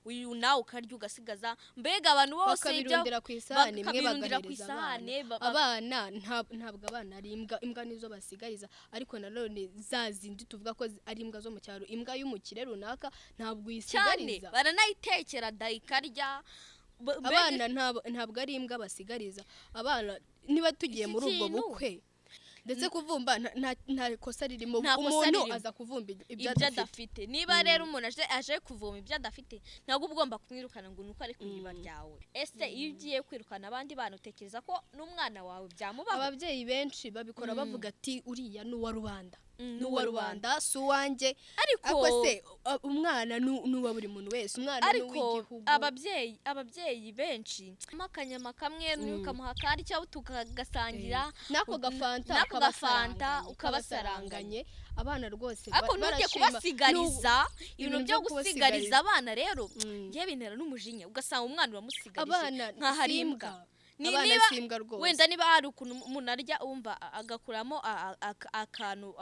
Uyu nawe ukarya ugasigaza. Mbega abantu bose ibyo Bakabirundira ku isahani imwe, bakabirundira ku bagahereza isahane. abana. Ntabwo abana ari imbwa, imbwa nizo basigariza. Ariko nanone za zindi tuvuga ko ari imbwa zo mu cyaro, imbwa y'umukire runaka ntabwo Cyane. uyisigariza. Baranayitekera da ikarya. Mbega Abana ntabwo ari imbwa basigariza abana. Niba tugiye Iki muri ubwo kintu bukwe, ndetse kuvumba nta kosa ririmo. Nta kosa Umuntu ririmo. aza kuvumba ibyo ibyo adafite. Adafite. Niba rero umuntu aje kuvoma ibyo adafite, ntabwo uba ugomba kumwirukana ngo ni uko ari ku iriba ryawe. Ese iyo ugiye kwirukana abandi bana, utekereza ko n'umwana wawe byamubaho? Ababyeyi benshi babikora bavuga ati: "Uriya ni uwa rubanda, ni ni uwa rubanda, si uwanjye." Ariko Ariko se umwana ni uwa buri muntu wese, umwana ni Ariko uw'igihugu. ababyeyi benshi, akanyama kamwe ukamuha akandi cyangwa tukagasangira. N'ako gafanta. N'ako gafanta. Ukabasaranganye. Ukabasaranganya. Abana rwose Ariko ntujye barashima. kubasigariza ibintu Ibintu byo byo gusigariza kubasigariza. abana rero, njye bintera n'umujinya, ugasanga umwana uramusigarije Abana nkaho ari si imbwa. imbwa. Abana si imbwa rwose. Wenda niba hari ukuntu umuntu arya, wumva agakuramo akantu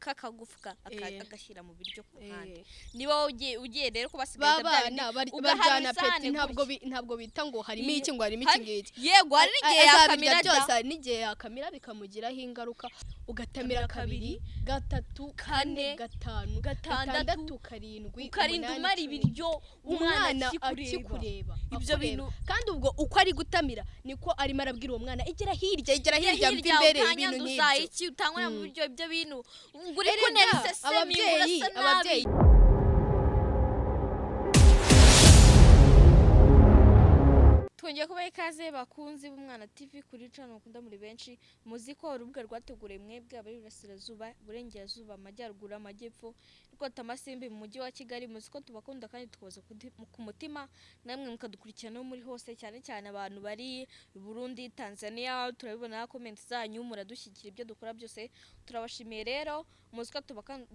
k'akagufwa, agashyira mu biryo ku ruhande. Niba wowe ugiye rero kubasigariza bya bindi, Babana ugaharura baryana isahani peti, ntabwo gutya. Ntabwo bita ngo harimo iki, ngo harimo iki ngiki. Yego, hari n'igihe Azabirya yakamira da. byose, hari n'igihe yakamira bikamugira ingaruka, ugatamira kabiri, kabiri, gatatu, kane, kane, gatanu, gatandatu, gatandatu, karindwi, ukarinda umunani, umara 10. ibiryo umwana Umwana akikureba. akikureba, Ibyo akureba. bintu- Kandi ubwo uko ari gutamira niko arimo arabwira uwo mwana: "Igera hirya, igera hirya, mva Hirya, imbere." Ibintu utanyanduza nk'ibyo. iki, utanywa mu biryo, ibyo bintu ngo uri Erega, kuntera isesemi, ngo ababyeyi urasa nabi. Ababyeyi. Twongeye kubaha ikaze, bakunzi b'Umwana TV, kuri cano mukunda muri benshi. Muzi ko urubuga rwateguriwe mwebwe abari Iburasirazuba, Iburengerazuba, Amajyaruguru, Amajyepfo, Rwota Amasimbi, mu mujyi wa Kigali. Muzi ko tubakunda kandi tukabaza ku mutima, namwe mukadukurikirana no muri hose, cyane cyane abantu bari i Burundi, Tanzania. Turabibona comment zanyu, muradushyigikira ibyo dukora byose, turabashimiye. Rero muzi ko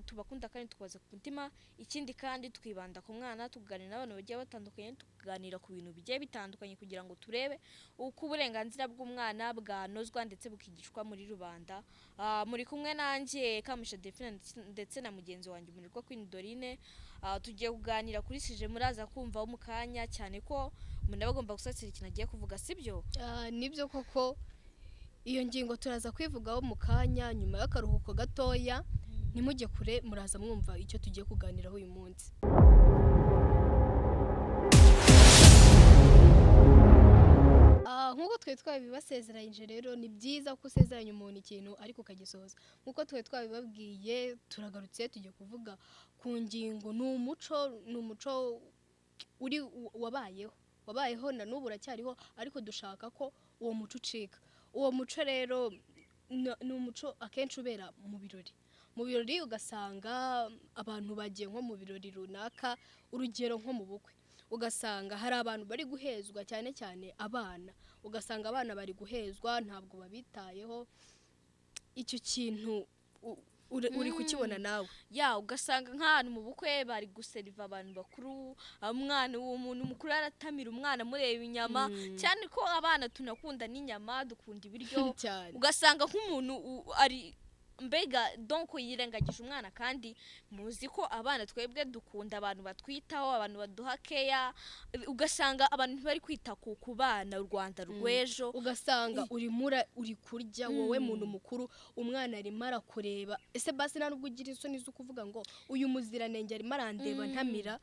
tubakunda kandi tukabaza ku mutima. Ikindi kandi twibanda ku mwana, tukaganira n'abantu bagiye batandukanye, tukaganira ku bintu bigiye bitandukanye kugira ngo turebe uko uburenganzira bw'umwana bwanozwa ndetse bukigishwa muri rubanda. Muri kumwe nanjye Kamusha Delphine ndetse na mugenzi wanjye Umurerwa Queen Dorine. Tugiye kuganira kuri sujet muraza kumva mu kanya, cyane ko umuntu aba agomba gusatira ikintu agiye kuvuga, sibyo? Nibyo koko, iyo ngingo turaza kwivugaho mu kanya nyuma y'akaruhuko gatoya. Ntimujye kure, muraza mwumva icyo tugiye kuganiraho uyu munsi. Nk'uko twari twabibasezeranyije rero, ni byiza ko usezeranya umuntu ikintu ariko ukagisohoza. Nk'uko twari twabibabwiye, turagarutse, tugiye kuvuga ku ngingo, ni umuco uri wabayeho na n'ubu uracyariho, ariko dushaka ko uwo muco ucika. Uwo muco rero ni umuco akenshi ubera mu birori. Mu birori ugasanga abantu bagiye nko mu birori runaka, urugero nko mu bukwe, ugasanga hari abantu bari guhezwa, cyane cyane abana. Ugasanga abana bari guhezwa, ntabwo babitayeho. Icyo kintu uri kukibona nawe? Ya, ugasanga nk'ahantu mu bukwe bari guseriva abantu bakuru, umwana, uwo muntu mukuru aratamira umwana amureba inyama, cyane ko abana tunakunda n'inyama, dukunda ibiryo. Cyane. Ugasanga nk'umuntu ari mbega donc yirengagije umwana, kandi muzi ko abana twebwe dukunda abantu batwitaho, abantu baduha keya. Ugasanga abantu ntibari kwita ku bana, u Rwanda rw'ejo. Ugasanga uri kurya wowe muntu mukuru, umwana arimo arakureba. Ese basi nta nubwo ugira isoni zo kuvuga ngo uyu muziranenge arimo arandeba ntamira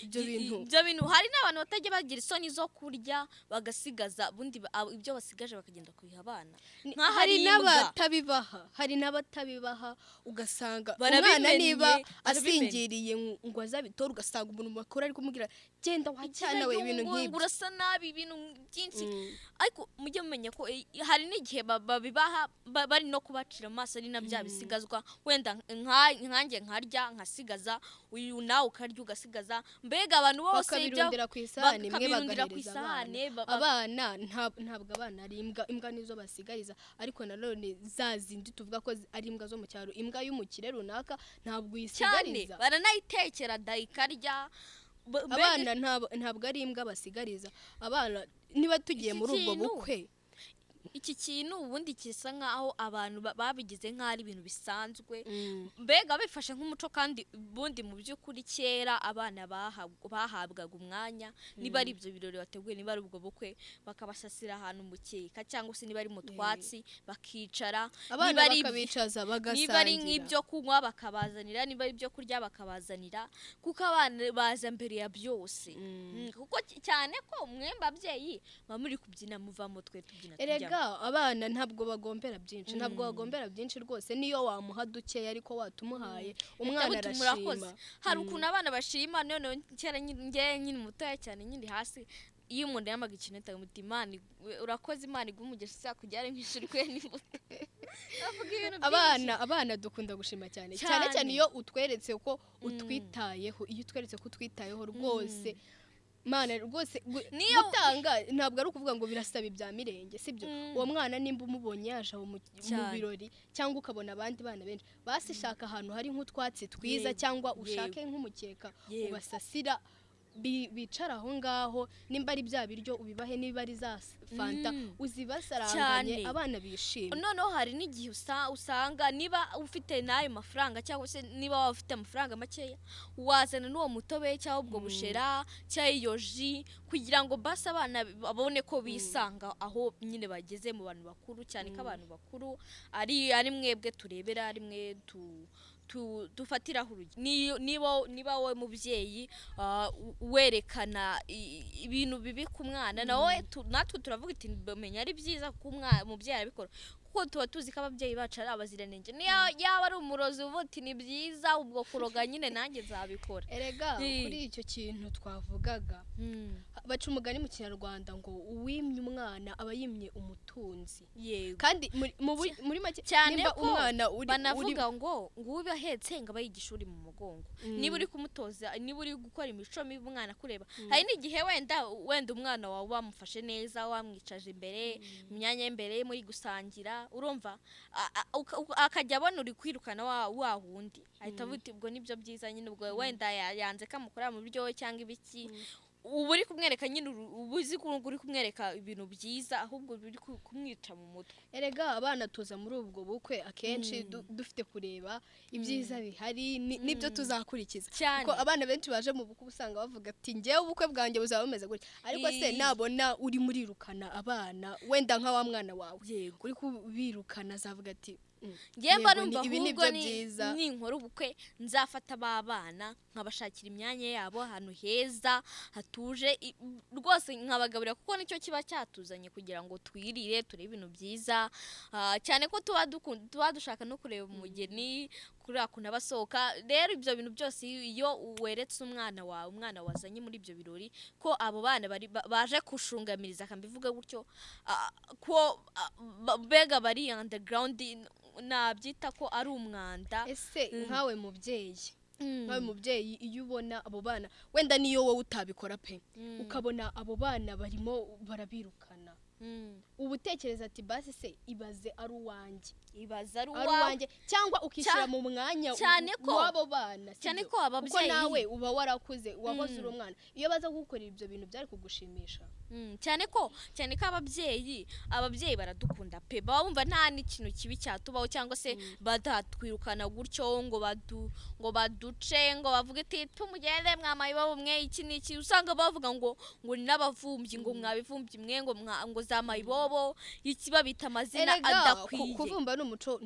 ibyo bintu? Ibyo bintu, hari n'abantu batajya bagira isoni zo kurya bagasigaza, ubundi ibyo basigaje bakagenda kubiha abana nk'aho Hari ari imbwa. n'abatabibaha, hari n'abatabibaha, ugasanga umwana Barabimenye, niba barabimenye. asingiriye ngo azabitore, ugasanga umuntu mukuru ari kumubwira: "Genda wacyana we," ibintu ngo nk'ibyo. Urasa nabi, ibintu byinshi. Ariko mujye mumenya ko hari n'igihe babibaha bari no kubacira amaso, ari na bya bisigazwa. Wenda nkanjye nkarya nkasigaza, uyu nawe ukarya ugasigaza, mbega abantu bose ibyo Bakabirundira ku isahani imwe, bakabirundira ku bagahereza isahane. abana. Abana ntabwo abana ari imbwa, imbwa nizo basigariza. Ariko nanone za zindi tuvuga ko ari imbwa zo mu cyaro, imbwa y'umukire runaka ntabwo Cyane. uyisigariza. Baranayitekera da ikarya. Mbega Abana ntabwo ari imbwa basigariza abana. Niba tugiye Iki muri ubwo kintu bukwe, Iki kintu ubundi kisa nkaho abantu babigize nk'aho ari ibintu bisanzwe, mbega bifashe nk'umuco. Kandi ubundi mu by'ukuri kera abana bahabwaga umwanya, niba ari ibyo birori bateguye, niba ari ubwo bukwe, bakabasasira ahantu mu mukeka, cyangwa se niba ari mu twatsi bakicara, abana niba ari bakabicaza niba ari bagasangira. nk'ibyo kunywa bakabazanira, niba ari ibyo kurya bakabazanira, kuko abana baza mbere ya byose. Kuko cyane ko mwe babyeyi muba muri kubyina muvamo, twe tubyina tujyamo. Erega abana ntabwo bagombera byinshi, ntabwo bagombera byinshi rwose. Niyo wamuha dukeya ariko watumuhaye, umwana Ndabuti murakoze. arashima. Hari ukuntu abana bashima. Noneho kera njyewe nyine mutoya cyane, nyiri hasi, iyo umuntu yamaga ikintu ahitaga muti: "Imana urakoze, Imana iguhe umugisha, izakujyane mu ijuru iguhe n'imbuto." Avuga ibintu byinshi. Abana dukunda gushima cyane cyane. Cyane. Cyane iyo utweretse ko utwitayeho, iyo utweretse ko utwitayeho rwose. Mana rwose, gutanga ntabwo ari ukuvuga ngo birasaba ibya mirenge, sibyo? Uwo mwana nimba umubonye yaje aho mu birori, cyangwa ukabona abandi bana benshi, basi shaka ahantu hari nk'utwatsi twiza, cyangwa ushake nk'umukeka ubasasira, bicara aho ngaho. Nimba ari bya biryo ubibahe, niba ari za fanta uzibasaranganye, abana bishime. Noneho hari n'igihe usanga niba ufite n'ayo mafaranga, cyangwa se niba waba ufite amafaranga makeya, wazana n'uwo mutobe cyangwa ubwo bushera cyangwa iyo ji, kugira ngo basi abana babone ko bisanga aho nyine bageze mu bantu bakuru. Cyane ko abantu bakuru ari mwebwe turebera, ari mwe dufatiraho urugero. Niba wowe mubyeyi werekana ibintu bibi ku mwana, nawe natwe turavuga iti menya ari byiza kuko umubyeyi arabikora, kuko tuba tuzi ko ababyeyi bacu ari abaziranenge. Niyo yaba ari umurozi, uvuga uti ni byiza ubwo kuroga nyine, nanjye nzabikora. Erega kuri icyo kintu twavugaga, baca umugani mu Kinyarwanda ngo uwimye umwana aba yimye umutunzi. Kandi muri make, Cyane nimba ko umwana uri banavuga ngo ube ahetse ngo aba yigisha uri mu mugongo. Niba uri kumutoza, niba uri gukora imico mibi umwana akureba, hari n'igihe wenda umwana wawe wamufashe neza, wamwicaje imbere mu myanya y'imbere muri gusangira, urumva akajya abona uri kwirukana wa wundi, ahita avuga uti ubwo nibyo byiza nyine. Ubwo wenda yanze kamukorera mu buryo we cyangwa ibiki, uba uri kumwereka nyine, uba uzi ko uri kumwereka ibintu byiza, ahubwo uri kumwica mu mutwe. Erega abana tuza muri ubwo bukwe akenshi dufite kureba ibyiza bihari nibyo tuzakurikiza. Kuko abana benshi baje mu bukwe usanga bavuga ati njyewe ubukwe bwanjye buzaba bumeze gutya, ariko se nabona uri murirukana abana, wenda nka wa mwana wawe uri kubirukana, azavuga ati Njyewe mba yego, numva ibi ni ahubwo byo byiza. Ninkora ubukwe nzafata ba bana nkabashakira imyanya yabo ahantu heza hatuje, rwose nkabagaburira, kuko nicyo kiba cyatuzanye kugira ngo twirire, turebe ibintu byiza. Cyane ko tuba dushaka no kureba umugeni kuriya kuntu aba asohoka. Rero ibyo bintu byose iyo weretse umwana wawe, umwana wazanye muri ibyo birori, ko abo bana bari baje kushungamiriza, akambivuga gutyo, ko mbega bari underground, nabyita ko ari umwanda. Ese nkawe mubyeyi, nkawe mubyeyi, iyo ubona abo bana, wenda niyo wowe utabikora pe, ukabona abo bana barimo barabirukana, uba utekereza ati basi se ibaze ari uwanjye? Ibaze ari ari uwawe. Uwanjye, cyangwa ukishyira mu mwanya Cyane ko w'abo bana, sibyo? Cyane ko Kuko ababyeyi nawe uba warakuze, wahoze uri umwana, iyo baza kugukorera ibyo bintu byari kugushimisha? Cyane ko ababyeyi baradukunda pe, baba bumva nta n'ikintu kibi cyatubaho, cyangwa se badatwirukana gutyo ngo baduce, ngo bavuge ati tumugende mwamaye bamwe iki n'iki. Usanga bavuga ngo ni n'abavumbyi, ngo mwabivumbyi mwe, ngo za mayibobo iki, babita amazina Erega adakwiye. Kuvumba ni umuco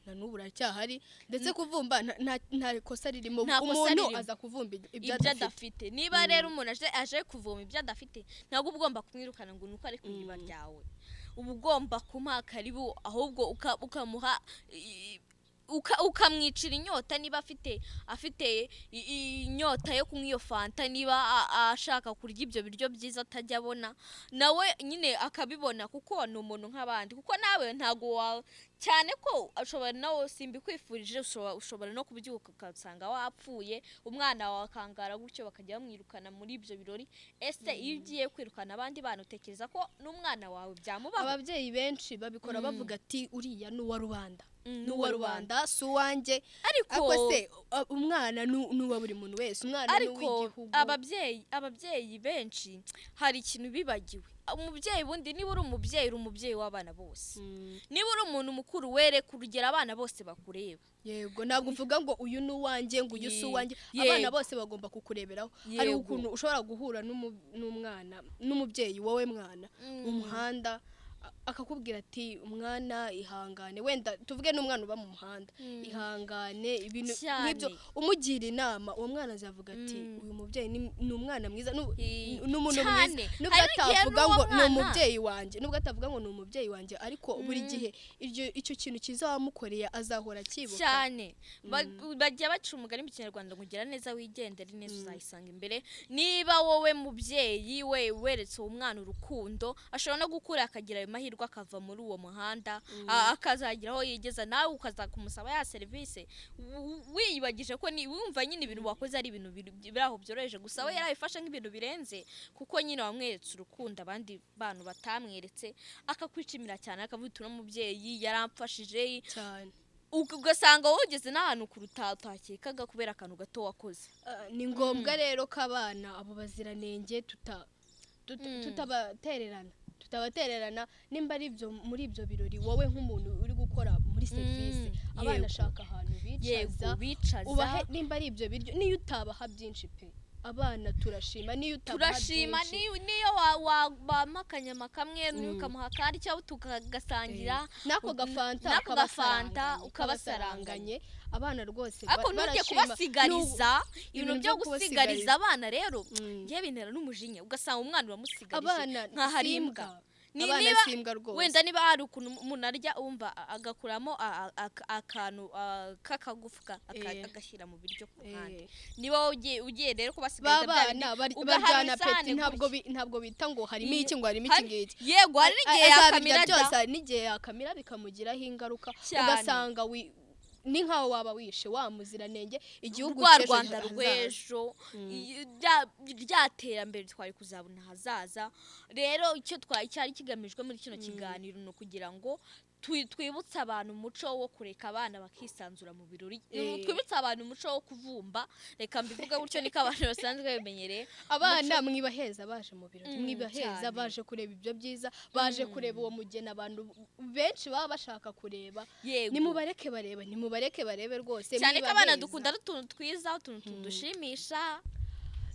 na n'ubu uracyahari, ndetse kuvumba nta kosa ririmo. Nta kosa Umuntu ririmo. aza kuvumba ibyo ibyo adafite. Adafite. Niba rero umuntu aje kuvoma ibyo adafite, ntabwo uba ugomba kumwirukana ngo ni uko ari ku iriba ryawe. Uba ugomba kumuha karibu, ahubwo ukamuha ukamwicira inyota. Niba afite inyota yo kunywa iyo fanta, niba ashaka kurya ibyo biryo byiza atajya abona, nawe nyine akabibona, kuko ni umuntu nk'abandi. Kuko nawe ntabwo wa cyane ko ashobora nawe, simbikwifurije, ushobora no kubyuka ugasanga wapfuye, umwana wawe akangara gutyo, bakajya bamwirukana muri ibyo birori. Ese iyo ugiye kwirukana abandi bana, utekereza ko n'umwana wawe byamubaho? Ababyeyi benshi babikora bavuga ati uriya ni uwa rubanda, ni ni uwa rubanda, si uwanjye. Ariko Ariko se umwana ni uwa buri muntu wese, umwana ni Ariko uw'igihugu. ababyeyi benshi hari ikintu bibagiwe. Umubyeyi bundi, niba uri umubyeyi, uri umubyeyi w'abana bose. Niba uri umuntu mukuru, wereka urugero abana bose bakureba. Yego, ntabwo uvuga ngo uyu ni uwanjye, ngo uyu si uwanjye. Abana bose bagomba kukureberaho. Hari ukuntu ushobora guhura n'umwana n'umubyeyi, wowe mwana, mu muhanda, akakubwira ati: "Umwana, ihangane." Wenda tuvuge n'umwana uba mu muhanda, "Ihangane," ibintu nk'ibyo, umugira inama, uwo mwana azavuga ati: "Uyu mubyeyi ni umwana mwiza, ni umuntu mwiza." Nubwo Hari n'igihe atavuga n'uwo ngo ni mwana- umubyeyi wanjye, nubwo atavuga ngo ni umubyeyi wanjye, ariko buri gihe icyo kintu cyiza wamukoreye azahora akibuka. Cyane. Bajya baca umugani mu Kinyarwanda ngo: "Gira neza wigendere, neza uzayisanga imbere." Niba wowe mubyeyi we weretse uwo mwana urukundo, ashobora no gukura akagira ayo mahirwe, akava muri uwo muhanda, akazagira aho yigeza, nawe ukaza kumusaba ya serivisi wiyibagije ko ni wumva nyine ibintu wakoze ari ibintu biri aho byoroheje gusa. We yarabifashe nk'ibintu birenze, kuko nyine wamweretse urukundo abandi bantu batamweretse, akakwishimira cyane, akavuga uti: "Uno mubyeyi yaramfashije." Cyane. Ugasanga wowe ugeze n'ahantu kuruta utakekaga kubera akantu gato wakoze. Ni ngombwa rero ko abana abo baziranenge tutabatererana. Nimba ari ibyo muri ibyo birori, wowe nk'umuntu uri gukora muri serivisi, abana ashaka ahantu bicaza, bicaza, ubahe. Nimba ari ibyo biryo, niyo utabaha byinshi pe, abana turashima niyo utabaha Turashima. byinshi. Niyo wampa akanyama kamwe, ukamuha akandi, cyangwa tukagasangira. N'ako gafanta, N'ako gafanta ukabasaranganye, ukabasaranganya. ukabasaranganye. Abana rwose Ariko ntujye barashima. kubasigariza ibintu Ibintu byo byo gusigariza abana rero, Mm. ngewe bintera n'umujinya, ugasanga umwana uramusigarije Abana nkaho ari si imbwa. imbwa. Abana Niba si imbwa rwose. wenda niba hari ukuntu umuntu arya, wumva agakuramo akantu k'akagufwa, agashyira mu biryo ku ruhande. Niba wowe ugiye rero kubasigariza bya bindi, Babana ugaharura baryana isahani peti, ntabwo gutya. Ntabwo bita ngo harimo iki, ngo harimo iki ngiki. Yego, hari n'igihe Azabirya yakamira da. byose, hari n'igihe yakamira bikamugiraho ingaruka. Cyane. Ugasanga ni nkaho waba wishe wa muziranenge igihugu Rwa cy'ejo Rwanda hazaza. rw'ejo, rya terambere twari kuzabona ahazaza. Rero icyo cyari kigamijwe muri kino kiganiro ni ukugira ngo twibutse abantu umuco wo kureka abana bakisanzura mu birori, twibutse abantu umuco wo kuvumba, reka mbivuge gutyo, niko abantu basanzwe babimenyereye. Abana mwibaheza baje mu birori, mwibaheza Cyane. baje kureba ibyo byiza, baje kureba uwo mugeni abantu benshi baba bashaka kureba. Nimubareke bareba, nimubareke barebe rwose. Cyane ko abana Mwibaheza. dukunda n'utuntu twiza, utuntu tudushimisha.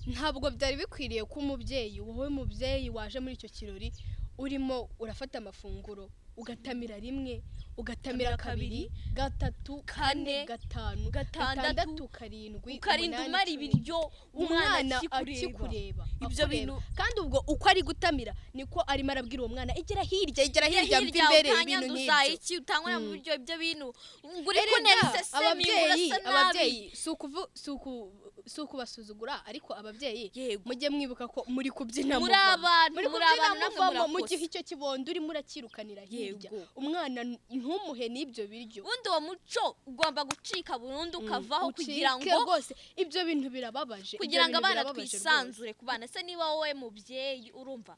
Ntabwo byari bikwiriye ko umubyeyi, wowe mubyeyi waje muri icyo kirori, urimo urafata amafunguro, ugatamira rimwe, ugatamira Ugatamira kabiri, gatatu, kane, kane, gatanu, gatandatu, gatandatu, karindwi, ukarinda umunani, umara 10. ibiryo umwana Umwana akikureba. akikureba, Ibyo akureba. bintu- Kandi ubwo uko ari gutamira niko arimo arabwira uwo mwana: "Igera hirya, igera hirya, mva Hirya, imbere," ibintu utanyanduza nk'ibyo. iki, utangwa mu biryo, ibyo bintu ngo uri Erega, kuntera isesemi, ngo ababyeyi, urasa nabi. ababyeyi si ukubasuzugura, ariko ababyeyi, mujye mwibuka ko muri kubyina Muri muvamo. abantu, Muri muri kubyina abantu, namwe muvamo, mu murakosa. gihe icyo kibondo urimo urakirukanira hirya, umwana ntumuhe n'ibyo biryo. Ubundi uwo muco ugomba gucika burundu, ukavaho kugira Ucike ngo rwose, ibyo bintu birababaje, ibyo kugira ngo bintu abana birababaje twisanzure ku bana. Se niba wowe mubyeyi urumva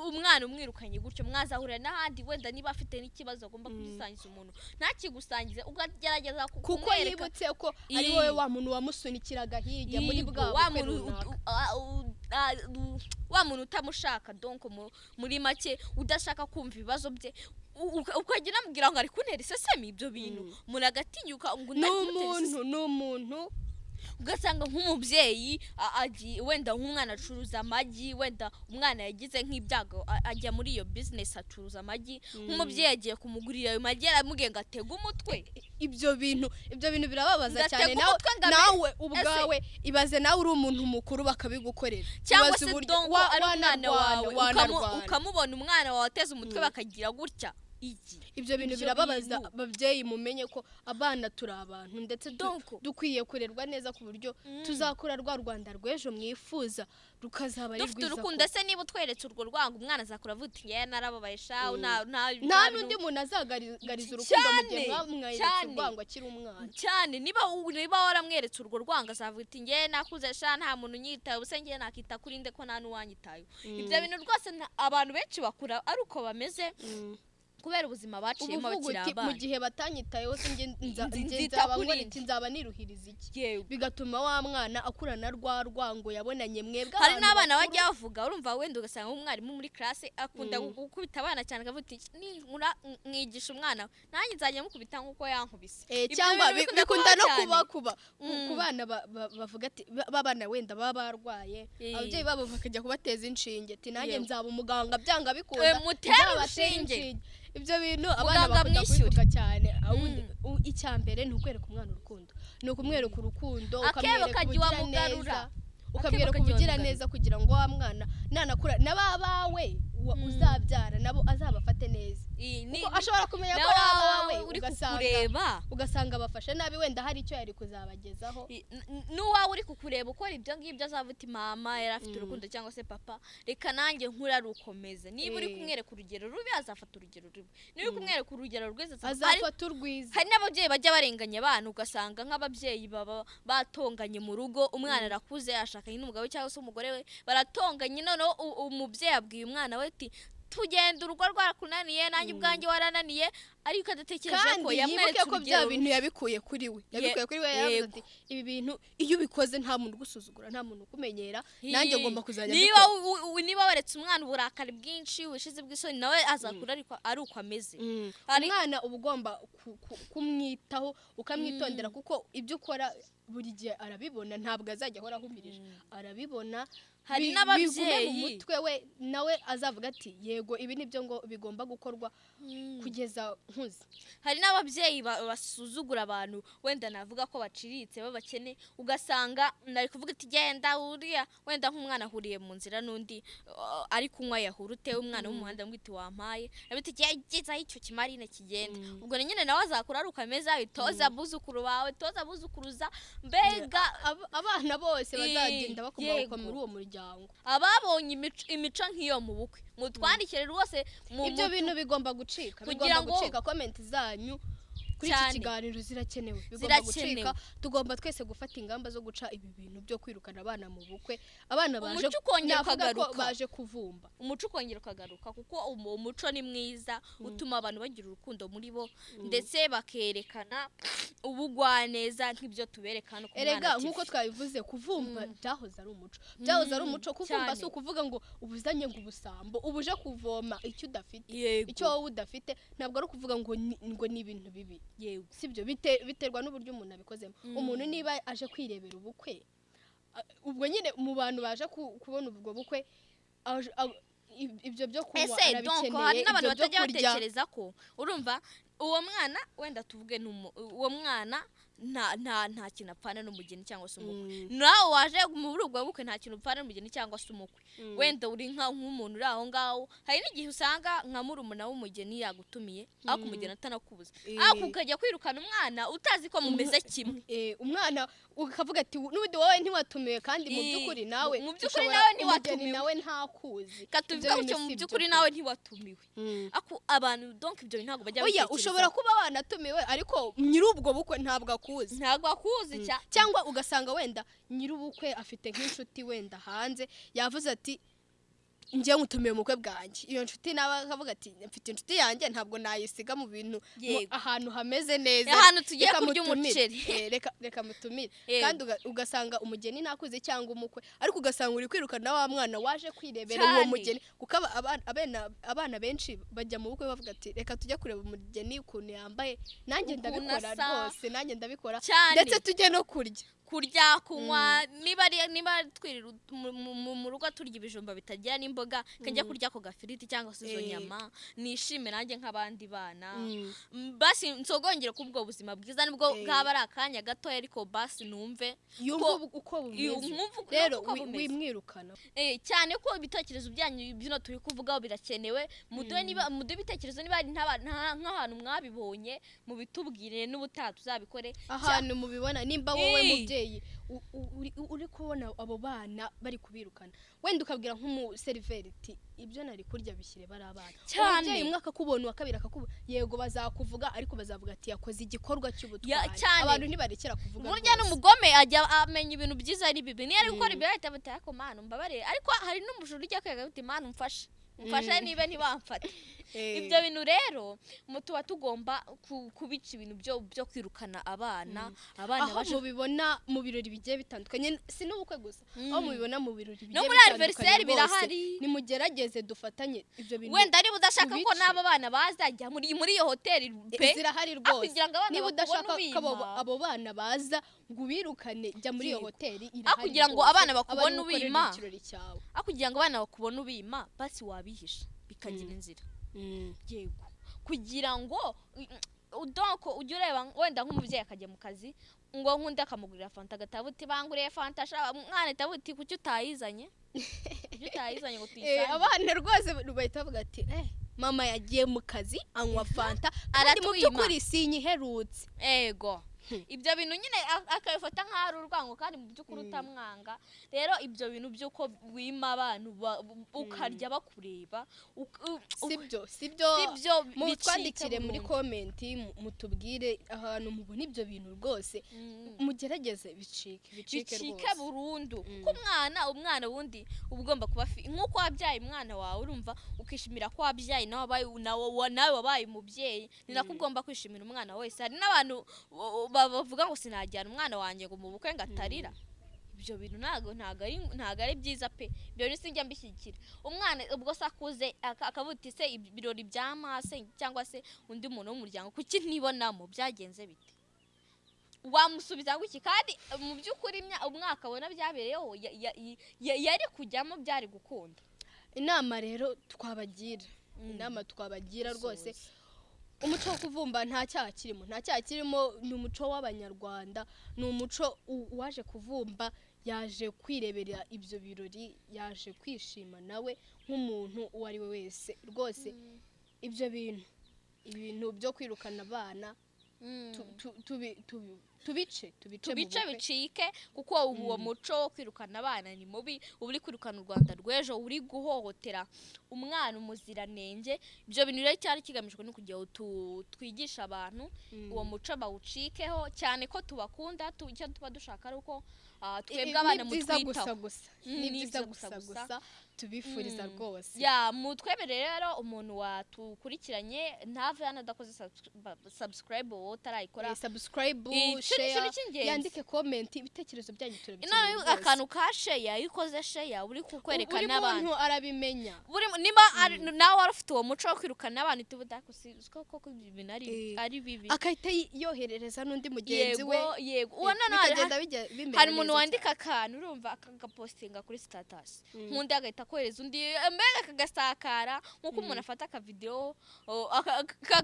umwana umwirukanye gutyo, mwazahurira n'ahandi, wenda niba afite n'ikibazo agomba kugisangiza umuntu, ntakigusangize, ukagerageza kuko kumwereka. Yibutse ko ari wowe wa muntu wamusunikiraga hirya muri bwa Wa bukwe muntu runaka. Wa muntu utamushaka, donc muri make udashaka kumva ibibazo bye, ukajya unamubwira ngo ari kuntera isesemi. Ibyo bintu umuntu agatinyuka ngo undi Ni ari kumutera umuntu, isesemi. ni umuntu. Ugasanga nk'umubyeyi agiye, wenda nk'umwana acuruza amagi, wenda umwana yagize nk'ibyago, ajya muri iyo bizinesi acuruza amagi, nk'umubyeyi agiye kumugurira ayo magi, yaramubwiye ngo atege umutwe. Ibyo bintu birababaza Ngatega cyane nawe. umutwe Nawe ubwawe ibaze, nawe uri umuntu mukuru bakabigukorera. Cyangwa Ibaze se uburyo donc ari umwana wanarwana, wawe, wanarwana. ukamubona umwana wawe ateze umutwe, bakagira gutya iki. Ibyo bintu Ibyo birababaza. bintu. Ababyeyi, mumenye ko abana turi abantu, ndetse Donc. dukwiye kurerwa neza ku buryo tuzakura rwa Rwanda rw'ejo mwifuza rukazaba ari Dufite rwiza urukundo. koko. Se niba utweretse urwo rwango, umwana azakura avuga uti: "Ngewe narababaye shawu, nta Nta n'undi muntu azagaragariza urukundo mu gihe mwamweretse urwango akiri umwana. Cyane. Niba waramweretse urwo rwango, azavuga ati: "Ngewe nakuze sha, nta muntu unyitaye, ubuse ngewe nakita kuri nde ko nta n'uwanyitaye?" Ibyo bintu rwose abantu benshi bakura ari uko bameze. Kubera ubuzima baciyemo Uba uvuga bakiri uti mu abana. gihe batanyitayeho se njye njye Nzita nzaba kuri nkora nde? iki? Nzaba niruhiriza iki? Yego. Bigatuma wa mwana akurana rwa rwango yabonanye mwebwe Hari abantu n'abana bakuru. bajya bavuga, urumva, wenda ugasanga nk'umwarimu muri classe akunda gukubita abana cyane, akavuga ati ninkura mwigisha umwana nanjye nzajya mukubita nk'uko yankubise. Eh, Ibyo cyangwa bintu bikunda bikunda no kubaho kuba cyane. kuba ku bana bavuga ati b'abana wenda baba barwaye, ababyeyi babo bakajya kubateza inshinge, ati nanjye nzaba umuganga byanga bikunda, Eh, mutere nzabatera urushinge. inshinge. Ibyo bintu abana Muganga bakunda mwishyure. kubivuga cyane. Ubundi icya mbere ni ukwereka umwana urukundo, ni ukumwereka urukundo, Akebo ukamwereka kajya iwa ubugiraneza, Mugarura. ukamwereka Akebo kajya iwa ubugiraneza kugira ngo wa mwana nanakura n'ababawe uzabyara nabo azabafate neza, Iyi kuko ashobora kumenya ko nawe ari abawe uri ugasanga kukureba ugasanga bafashe nabi, wenda hari icyo yari kuzabagezaho. N'uwawe uri kukureba ukora ibyo ngibyo azavuga uti mama yari afite urukundo cyangwa se papa, reka nanjye nkura rukomeze. Niba uri kumwereka urugero rubi, azafata urugero rubi. Niba uri kumwereka urugero rwiza, azafata urwiza. Hari n'ababyeyi bajya barenganya abana, ugasanga nk'ababyeyi baba batonganye mu rugo, umwana arakuze ashakanye n'umugabo cyangwa se umugore we, baratonganye, noneho umubyeyi abwiye umwana we ati tugenda, urugo rwarakunaniye, nanjye ubwanjye warananiye, ariko adatekereje Kandi ko yibuke yamweretse ko bya urugero bintu rubi. yabikuye kuri we, yabikuye kuri we. Yaravuze ati ibi bintu iyo ubikoze nta muntu ugusuzugura, nta muntu ukumenyera, nanjye ngomba kuzajya Niba mbikora. Niba weretse umwana uburakari bwinshi, ubushizi bw'isoni, nawe azakura ariko ari uko ameze. Umwana uba ugomba kumwitaho, ukamwitondera, kuko ibyo ukora buri gihe arabibona, ntabwo azajya ahora ahumirije, arabibona. Hari Bigume mu n'ababyeyi mutwe we, nawe azavuga ati yego, ibi nibyo ngo bigomba gukorwa kugeza nkuze. Hari n'ababyeyi basuzugura abantu, wenda navuga ko baciriritse, b'abakene, ugasanga nari kuvuga ati genda uriya, wenda nk'umwana ahuriye mu nzira n'undi ari kunywa yahurute, umwana w'umuhanda ngo iti wampaye, abiti gezaho icyo kimarine kigenda. Ubwo nyine nawe azakura ari uko ameze. Toza abuzukuru bawe, toza abuzukuruza, mbega Abana bose bazagenda bakomoka muri uwo muryango. Ababonye imico nk'iyo mu bukwe, mutwandikire rwose Ibyo bintu bigomba gucika, Kugira bigomba ngo gucika. Comment zanyu kuri iki Cyane. kiganiro zirakenewe, bigomba Zirakenewe. gucika. Tugomba twese gufata ingamba zo guca ibi bintu byo kwirukana abana mu bukwe, abana baje Umuco ukongera navuga ko ukagaruka. baje kuvumba. Umuco ukongera ukagaruka, kuko umuco ni mwiza, utuma abantu bagira urukundo muri bo, ndetse bakerekana ubugwaneza nk'ibyo tubereka hano ku Mwana Erega TV. nk'uko twabivuze, kuvumba byahoze ari umuco, byahoze ari umuco. Kuvumba si ukuvuga ngo ubuzanye ngo ubusambo, ubuje kuvoma icyo udafite, icyo wowe udafite. Ntabwo ari ukuvuga ngo ni ibintu bibi. Sibyo, biterwa n'uburyo umuntu abikozemo. Umuntu niba aje kwirebera ubukwe, ubwo nyine mu bantu baje kubona ubwo bukwe, ibyo byo kunywa Ese donc arabikeneye, hari n'abantu ibyo byo batajya kurya. batekereza ko, urumva, uwo mwana, wenda tuvuge uwo mwana nta kintu apfana n'umugeni cyangwa se umukwe. Nawe waje muri ubwo bukwe nta kintu upfana n'umugeni cyangwa se umukwe. Wenda uri nk'umuntu uri aho ngaho. Hari n'igihe usanga nka murumuna w'umugeni yagutumiye, ariko umugeni atanakubuza, ariko ukajya kwirukana umwana utazi ko mumeze kimwe. Eh, umwana ukavuga ati n'ubundi wowe ntiwatumiwe, kandi mu by'ukuri nawe Mu by'ukuri ushobora nawe umugeni ntiwatumiwe. nawe ntakuzi. Katuvuga Ibyo gutyo, bintu mu si byo by'ukuri pe. nawe ntiwatumiwe. Ako abantu, donc ibyo bintu ntabwo bajya Oya, babitekerezaho. ushobora kuba wanatumiwe, ariko nyir'ubwo bukwe ntabwo akuzi. Ntabwo akuzi cya Cyangwa ugasanga wenda nyir'ubukwe afite nk'inshuti wenda hanze, yavuze ati njye nkutumiye mu bukwe bwanjye. Iyo nshuti nawe akavuga ati mfite inshuti yanjye, ntabwo nayisiga mu bintu ahantu hameze neza, Ahantu tugiye reka kurya mutumire. umuceri. Eh, reka mutumire. Kandi ugasanga umugeni ntakuze cyangwa umukwe, ariko ugasanga uri kwirukana wa mwana waje kwirebera uwo mugeni, kuko abana benshi bajya mu bukwe bavuga ati reka tujye kureba umugeni ukuntu yambaye, nanjye Ukuntu ndabikora asa. rwose, nanjye ndabikora, Cyane. ndetse tujye no kurya. Kurya, kunywa, niba ari niba twirira mu rugo turya ibijumba bitagira n'imboga, kajya kurya ako gafiriti cyangwa se izo nyama, nishime nanjye nk'abandi bana. Basi nsogongere ku ubwo buzima bwiza, nibwo bwaba ari akanya gatoya, ariko basi numve Yumva uko iyo bumeze. nkumva Rero uko bumeze. wimwirukana. Eh, cyane ko ibitekerezo byanyu bino turi kuvugaho birakenewe. Muduhe, niba muduhe ibitekerezo, niba hari nk'ahantu mwabibonye, mubitubwire, n'ubutaha tuzabikore. Ahantu mubibona, nimba wowe mubyeyi uri kubona abo bana bari kubirukana, wenda ukabwira nk'umuseriveri ati ibyo nari kurya bishyire bari abana. Cyane. Umubyeyi umwe akakubona, uwa kabiri akakubona, yego bazakuvuga, ariko bazavuga ati yakoze igikorwa cy'ubutwari. Cyane. Abantu ntibarekera kuvuga Burya rwose. n'umugome ajya amenya ibintu byiza ari bibi. Niyo ari gukora ibyo ahita ati ariko Mana umbabarire, ariko hari n'umujura ujya kwiga ati Mana umfashe, umfashe niba ntibamfate. Ibyo bintu rero tuba tugomba kubica, ibintu byo kwirukana abana, abana Aho baje mubibona mu birori bigiye bitandukanye, si n'ubukwe gusa, aho mubibona mu birori bigiye No muri bitandukanye anniversaire rwose, birahari. Nimugerageze dufatanye ibyo bintu Wenda niba udashaka ko tubice. n'abo bana bazajya muri iyo hoteli pe, Zirahari rwose. Kugira ngo abana Niba bakubone udashaka ko ubima. abo bana baza ngo ubirukane, jya muri iyo hoteli, Aho irahari kugira ngo rwose. abana Aba bakubone ariho ukorera ubima. ikirori cyawe. Aho kugira ngo abana bakubone ubima, basi wabihisha bikagira inzira. Yego, kugira ngo donc ujye ureba wenda nk'umubyeyi akajya mu kazi, ngo nk'undi akamugurira fanta, agataha uti: "Banguriye fanta sha." Umwana ahita avuga uti: "Kuki utayizanye? Kuki utayizanye ngo tuyisangire?" Abana rwose bahita bavuga ati: "Eh, mama yagiye mu kazi anywa fanta kandi mu Aratwima. by'ukuri sinyiherutse." Ego, ibyo bintu nyine akabifata nk'aho ari urwango, kandi mu by'ukuri utamwanga. Rero ibyo bintu by'uko wima abantu, ukarya bakureba, Sibyo, sibyo. Sibyo, bicike Mutwandikire muri burundu. comment, mutubwire ahantu mubona ibyo bintu rwose. Mugerageze bicike, bicike Bicike rwose. burundu, kuko umwana wundi uba ugomba kuba nk'uko wabyaye umwana wawe, urumva ukishimira ko wabyaye, nawe wabaye, nawe wabaye umubyeyi, ni nako ugomba kwishimira umwana wese. Hari n'abantu bavuga ngo: "Sinajyana umwana wanjye ngo mu bukwe ngo atarira." Ibyo bintu ntabwo ari byiza pe. Ibyo bintu sinjya mbishyigikira. Umwana ubwo se akuze akavuga uti: "Se ibirori bya mase cyangwa se undi muntu w'umuryango, kuki ntibonamo? Byagenze bite?" Wamusubiza ngo iki? Kandi mu by'ukuri umwaka abona byabereyeho yari kujyamo, byari gukunda. Inama rero twabagira, inama twabagira rwose, umuco wo kuvumba nta cyaha kirimo, nta cyaha kirimo. Ni umuco w'Abanyarwanda, ni umuco. Uwaje kuvumba yaje kwirebera ibyo birori, yaje kwishima nawe nk'umuntu uwo ari we wese. Rwose ibyo bintu, ibintu byo kwirukana abana, tubice, tubice mu Tubice, bukwe. bicike, kuko uwo muco wo kwirukana abana ni mubi. Uba uri kwirukana u Rwanda rw'ejo, uri guhohotera umwana umuziranenge. Ibyo bintu rero cyari kigamijwe no kugira ngo twigishe abantu uwo muco bawucikeho, cyane ko tubakunda. Icyo tuba dushaka ari uko twebwe abana Ni byiza gusa mutwitaho. gusa. Ni Ni byiza byiza gusa gusa gusa. gusa tubifuriza rwose. Ya, mutwemerere rero, umuntu watukurikiranye ntave hano adakoze subscribe, wowe utarayikora. Subscribe, Icyo ni ikintu share, cy'ingenzi. yandike comment, ibitekerezo byanyu turabikeneye None rwose. akantu ka share, iyo ukoze share uri kukwereka Buri n'abandi. muntu arabimenya. Buri niba nawe wari ufite uwo muco wo kwirukana abantu, tuba koko ibyo bintu ari ari bibi. Akahita yoherereza n'undi mugenzi we. Yego, uwo noneho Bikagenda bimera hari umuntu neza wandika cyane. akantu, urumva, akagapostinga kuri status, nk'undi agahita kohereza undi, mbega kagasakara nk'uko umuntu afata akavidewo,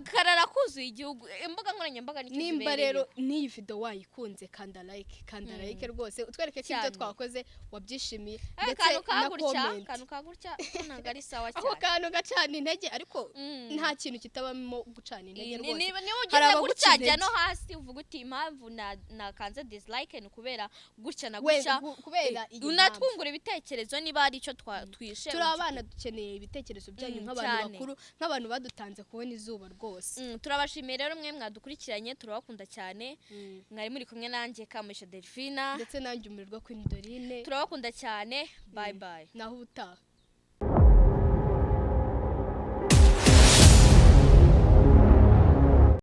karara kuzuye igihugu. Imbuga nkoranyambaga nicyo Nimba zibereyeho. rero n'iyi video wayikunze, kanda like, kanda like rwose, utwereke ko ibyo Cyane. twakoze wabyishimiye, Eh, ndetse akantu ka na gutya, comment. akantu ka gutya ko ntabwo ari sawa Ako cyane. kantu gacana intege, ariko nta kintu kitabamo gucana intege rwose. Niba Hari ugize abaguca gutya, jya intege. no hasi uvuga uti: "Impamvu nakanze dislike ni ukubera gutya na We, gutya." kubera iyi mpamvu. Unatwungura ibitekerezo niba hari icyo twishe. Turi abana, dukeneye ibitekerezo byanyu nk'abantu Cyane. bakuru, nk'abantu badutanze kubona izuba rwose. Turabashimiye rero mwe mwadukurikiranye, turabakunda cyane. Mwari muri kumwe nanjye Kamugisha Delphina. Ndetse nanjye Umurirwa Queen Dorine. Turabakunda cyane, bye bye. Naho ubutaha.